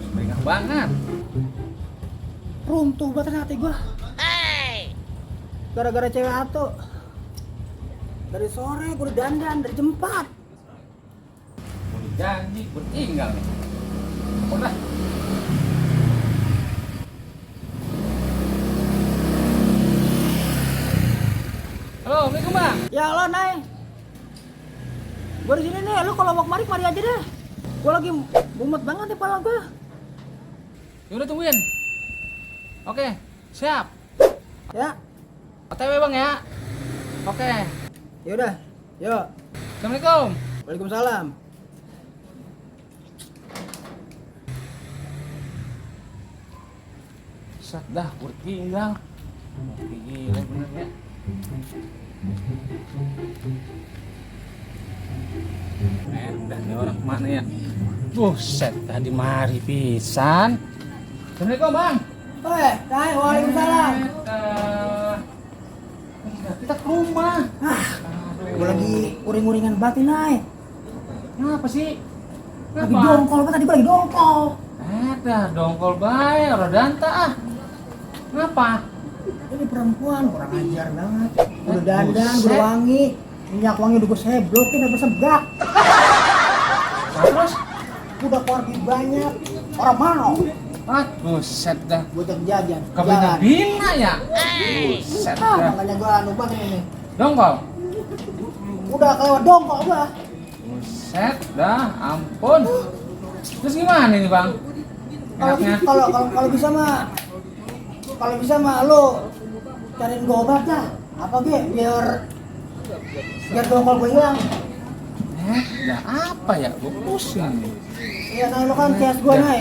Sumringah banget. Runtuh banget hati gua. Gara-gara cewek Ato. Dari sore gua udah dandan dari jam 4. Udah janji, gue tinggal nih. Udah. Halo, Assalamualaikum bang. Ya lo Nay. Gua di sini nih, lu kalau mau mari aja deh. Gua lagi mumet banget di kepala gua. Ya udah tungguin. Oke, siap. Ya, OTW bang ya. Oke. ya udah. Yuk. Assalamualaikum. Waalaikumsalam. Sat dah, udah tinggal. Gila bener ya. Udah nih orang kemana ya? Buset, tadi mari pisan. Assalamualaikum bang. Nay, waalaikumsalam. Kita ke rumah. Gua lagi uring-uringan batin, Nay. Kenapa sih? Lagi dongkol, kan tadi gua lagi dongkol. Dongkol bae, rodanta ah. Kenapa? Ini perempuan kurang ajar banget. Udah dandan, udah wangi. Minyak wangi udah gue seblokin sampai sebgak. Terus? Udah keluar duit banyak. Orang mau. Buset dah. Gue jajan. Kebina-bina ya? Buset dah. Makanya gue anu banget ini. Dongkol? Udah kelewat dongkol gua. Buset dah, ampun. Terus gimana ini bang? Enaknya? Kalau bisa mah lo cariin gue obat dah. Apa ge biar dongkol gue hilang. Udah apa ya? Gue pusing nih. Iya, Nay, lo kan CS gue, Nay.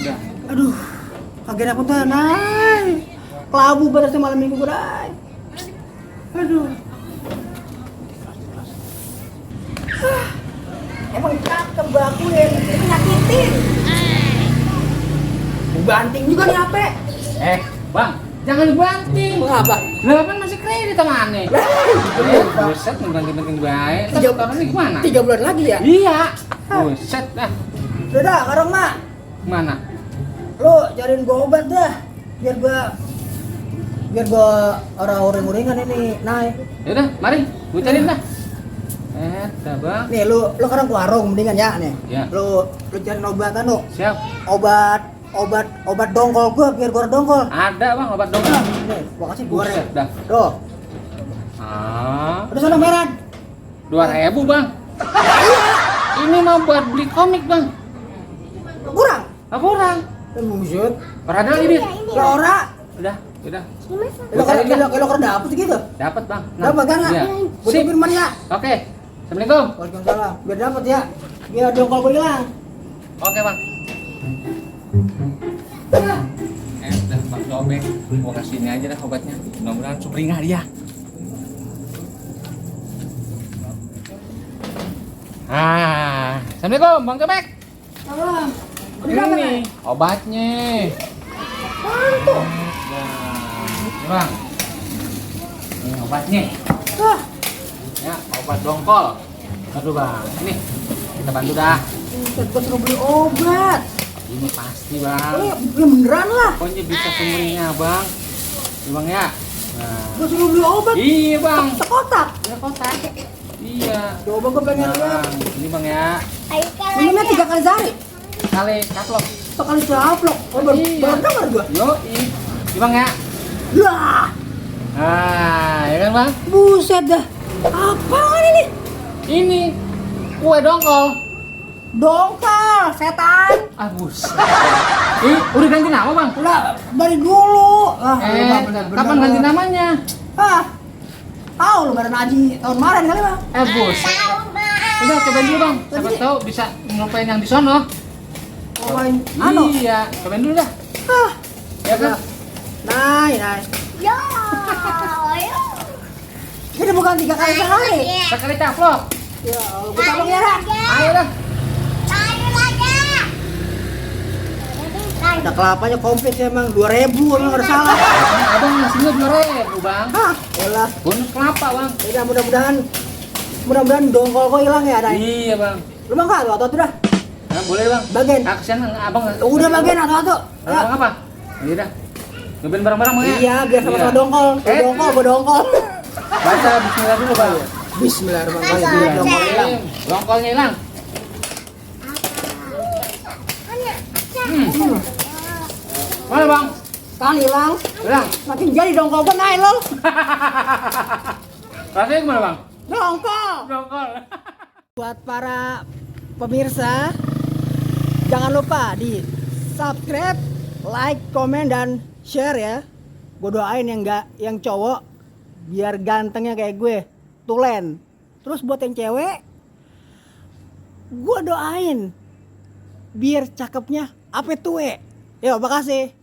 Udah. Aduh, kagak dapet dah, Nay. Kelabu pada malam minggu gue, Nay. Aduh. Emang cakep bakuin, ini nyakitin. Banting juga nih HP. Bang, jangan dibanting. Mengapa? Lah kan masih kredit sama aneh. Buset, ngebanting-banting baik. Terus tahun ini gimana? 3 bulan lagi ya? Iya. Buset dah. Udah dah, sekarang mah Gimana? lo cariin gua obat dah. Biar gua orang uring-uringan ini naik. Yaudah, mari. Gue cariin dah. Dah bang. Nih lu sekarang ke warung mendingan ya nih. Ya. Lu cariin obatan lu. Siap. Obat dongkol gua biar gua dongkol. Ada bang obat dongkol. Nih, gua kasih goreng. Buset dah. Tuh. Udah sana merah. 2.000 bang. Ini mau buat beli komik bang. Kurang. Kurang. Buset. Berada lagi dit. Laura. Udah. Kilo dapet gitu. Dapat bang. Dapat kan? Iya. Gua Sip. tungguin ya. Oke. Assalamualaikum. Waalaikumsalam. Biar dapat ya. Biar dongkol gua hilang. Oke bang. Udah bang Dobek. Gua kasih ini aja dah obatnya. Mudah-mudahan sumringah dia. Assalamualaikum bang Dobek. Salam. Ini obatnya. Mantu. Nah, bang. Ini obatnya. Wah, Ya, obat dongkol. Aduh bang, ini kita bantu dah. gua suruh beli obat. Ini pasti bang. Ini beneran lah. Pokoknya bisa sumringah bang. Ini bang ya. Nah. Gua suruh beli obat. Iya bang. Sekotak. Ya kotak. Iya. Coba gua pengen lihat. Ini bang ya. Minumnya 3 kali sehari. Kali katlok. Sekali caplok. Oh, baru Iya. dengar gua. Yo, ini bang ya. Lah, Ya kan bang. buset dah. Apaan ini? Ini kue dongkol. Dongkol, setan. Buset. Udah ganti nama bang. Udah dari dulu. Bener-bener. Kapan ganti namanya? Tahu lu badan haji tahun kemarin kali bang. Buset. Udah cobain dulu bang. Siapa tahu bisa ngelupain yang di sono. Cobain. Anu. Iya, cobain dulu dah. Ya kan? Nay. Ini bukan 3 kali sehari. Sekali caplok. Ya, gua tolong ya. Ayo dah. Ada kelapanya komplit emang 2.000 emang ada salah. Abang ngasihnya 2.000 bang. Yalah. Bonus kelapa bang. Ya mudah-mudahan dongkol gua hilang ya, Nay. Iya bang. Lu mah enggak atau dah. Nah, boleh bang. Bagian. Kasian abang. Udah bagian atau ya. Abang apa? Iya dah. Nyobain bareng-bareng bang ya. Iya, biar sama-sama dongkol. Gua dongkol. Baca Bismillah dulu bang. Bismillahirrahmanirrahim. Dongkol hilang. Dongkolnya hilang. Mana bang? Kan hilang. Hilang. Makin jadi dongkol gua naik lol. Rasanya gimana bang? Dongkol. Dongkol. Buat para pemirsa, jangan lupa di subscribe, like, komen, dan share ya. Gue doain yang cowok biar gantengnya kayak gue, tulen. Terus buat yang cewek, gue doain biar cakepnya ape tue. Yo, makasih.